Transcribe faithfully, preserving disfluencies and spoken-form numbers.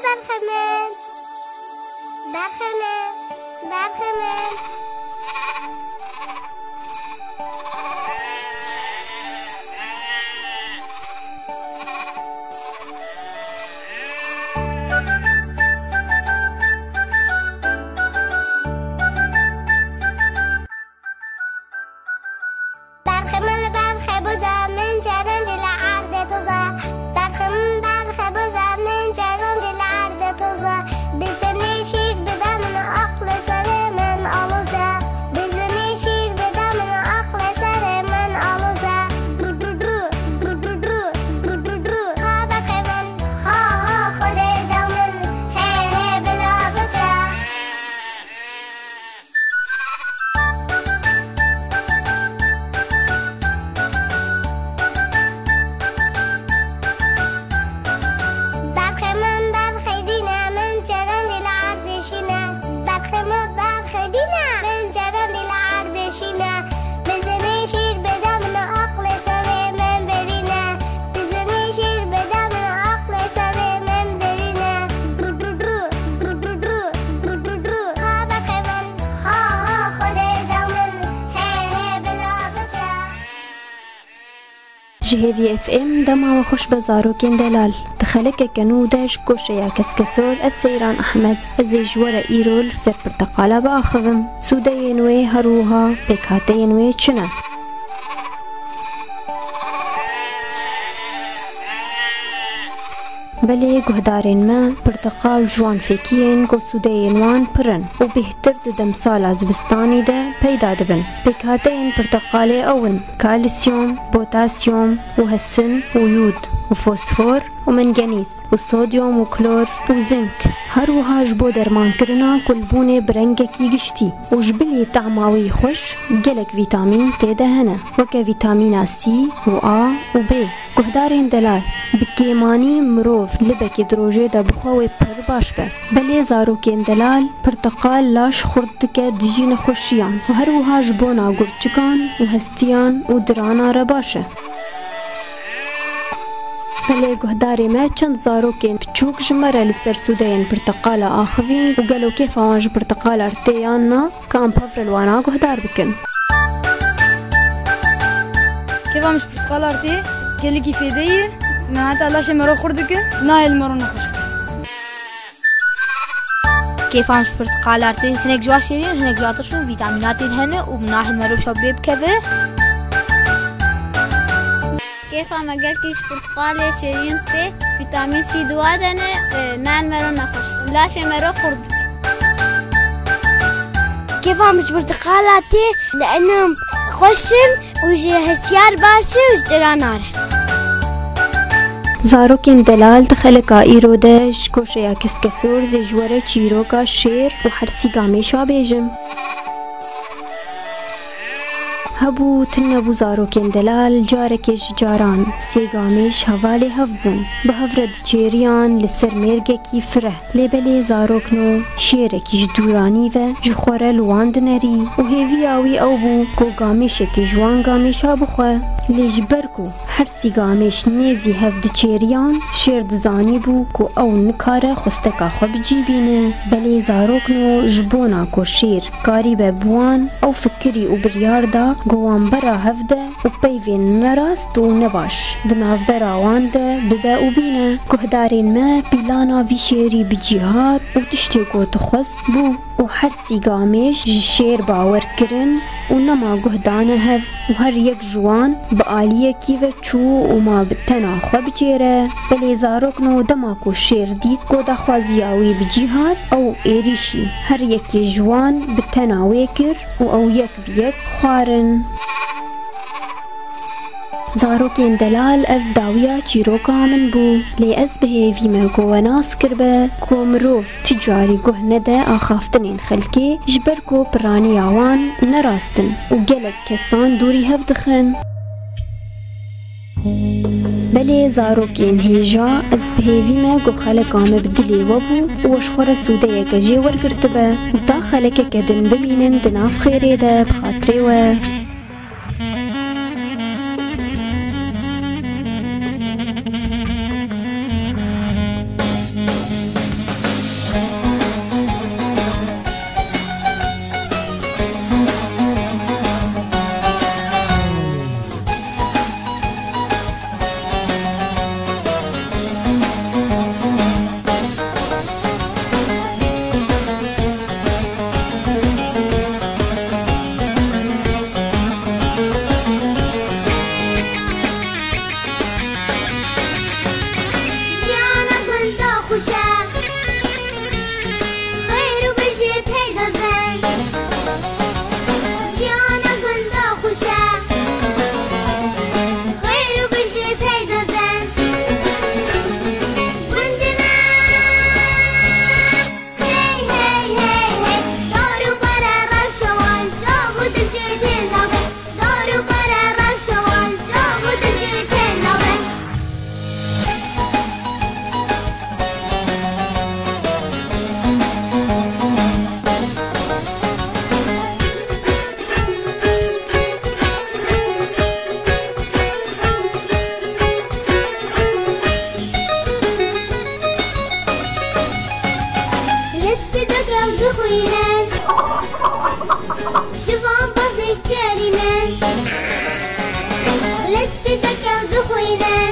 Berxê min. Berxê min. Berxê min. Berxê min, berxê boza min, çerendî li erdê toza. Berxê min, berxê boza min, çerendî li erdê toza. Bizinê şîr bide min, aqlê serê min aloze. Bizinê şîr bide min, aqlê serê min aloze. Bru, bru, bru, bru, bru, bru, bru, bru, bru. Ha berxê min, ha, ha, Xwedê da min, hê, hê, bila biçe. Berxê min, berxê dîne, min çerendî li erdê şîne. Berxê min, berxê dîne, min çerendî li erdê şîne. Bizinê şîr bide min, aqlê serê min birîne. Bizinê şîr bide min, aqlê serê min birîne. Bru, bru, bru, bru, bru, bru, bru, bru, bru. Ha berxê min, ha, ha, Xwedê da min, hê, hê, bila biçe. Ji Hêvî F M dema we xweş be zarokên delal. Di xelekeke nû de ji koşeya Keskesor ez Seyran Ehmed. Ez ê ji we re îro li ser pirteqala biaxivim. Sûdeyên wê her wiha pêkhateyên wê çi ne? Belê guhdarên me, pirteqal ji wan fêkiyên ku sûdeyên wan pir in û bêhtir di demsala zivistanî de peyda dibin. Pêkhateyên pirteqalê ew in: kalsiyum, potasyum û hesin û yûd û fosfor û mengenîz û sodyum û klor û zink. Her wiha ji bo dermankirina kulbûnê bi rengekî giştî û ji bilî tahma wî xweş, gelek vîtamîn tê de hene, weke vîtamîna C û A û B. Guhdarên delal, bi kêmanî mirov libekê di rojê de bixwe wê pir baş be. Belê zarokên delal, pirteqal laş xurt dike dijî nexweşiyan û her wiha ji bona gurçikan û hestiyan û dirana re baş e. Belê guhdarê me, çend zarokên piçûk ji me re li ser sûdeyên pirteqala axivîn û gelo kêfa wan ji pirteqala re tê yan na? Ka em pevre li wana guhdar bikin. Kêfa min ji pirtiqala re tê, kêlikî fêdeyî, me heta laşê mero xurt dike, nahê li mero nexweş bike. Kêfa min ji pirtiqala re tê, hinek ji wan şêrîn, hinek ji wan tirş in, vîtamîna tê de hene û min nahê mero şewbê bikeve. Kêfa me gelkî ji pirtiqalê şêrîn tê, vîtamîn C di wa de ne, e, nahê mero nexweş, laşê mero xurt dike. Kêfa min ji pirtiqala tê, li enim xweş in û ji hestiyar baş e û ji dirana re. Zarokên delal, di xeleka îro de ji koşeya Keskesor zê ji we re çîroka şêr û hersî gamêşa bêjim. Hebû, tune bû zarokên delal, carekê ji caran sê gamêş hevalê hev bûn. Bi hev re diçêriyan li ser mêrgekî fireh. Lê belê zarokno şêrekî ji dûranî ve ji xwe re li wan dinerî û hêviya wî ew bû ku gamêşekî ji wan gamêşa bixwe. Lê ji ber ku hersî gamêş nêzî hev diçêriyan, şêr dizanîbû ku ew nikare xwesteka xwe bi cî bîne. Belê zarokno ji bona ku şêr karîbe bi wan, ew fikirî û biryar da ku wan bera hev de û peyvên nerast û nebaş di navbera wan de bibe û bîne. Guhdarên me, pîlana vî şêrî bi cî hat û tiştê ku dixwest bû û hersî gamêş ji şêr bawer kirin û nema guh dane hev û her yek ji wan bi aliyekî ve çû û ma bi tena xwe bicêre. Belê zarokno dema ku şêr dît ku daxwaziya wî bi cî hat, ew êrîşî her yekê ji wan bi tena wê kir û ew yek bi yek xwarin. Zarokên delal, ev dawiya çîroka min bû, lê ez bi hêvî me ku we nas kiribe ku mirov ti carî guh nede axaftinên xelkê, ji ber ku piraniya wan ne rast in û gelek kesan dûrî hev dixin. Belê zarokên hêja, ez bi hêvî me ku xeleka me bi dilê we bû û we ji xwe re sûdeyeke jê wergirtibe û ta xelekeke din bimînin di nav xêrê de, bi xatirê we. Xêr û bijî peyda ben. Jiyana gunda xweş e. Xêr û bijî peyda ben. Gundê me. Hey, hey, hey, hey. Dar û bare rewşa wan. Çav û dil jê têr nabe. Dar û bare rewşa wan, çav û dil jê têr nabe. Listî degew dixwîne. Ji van bazê çerîne. Listî degew dixwîne.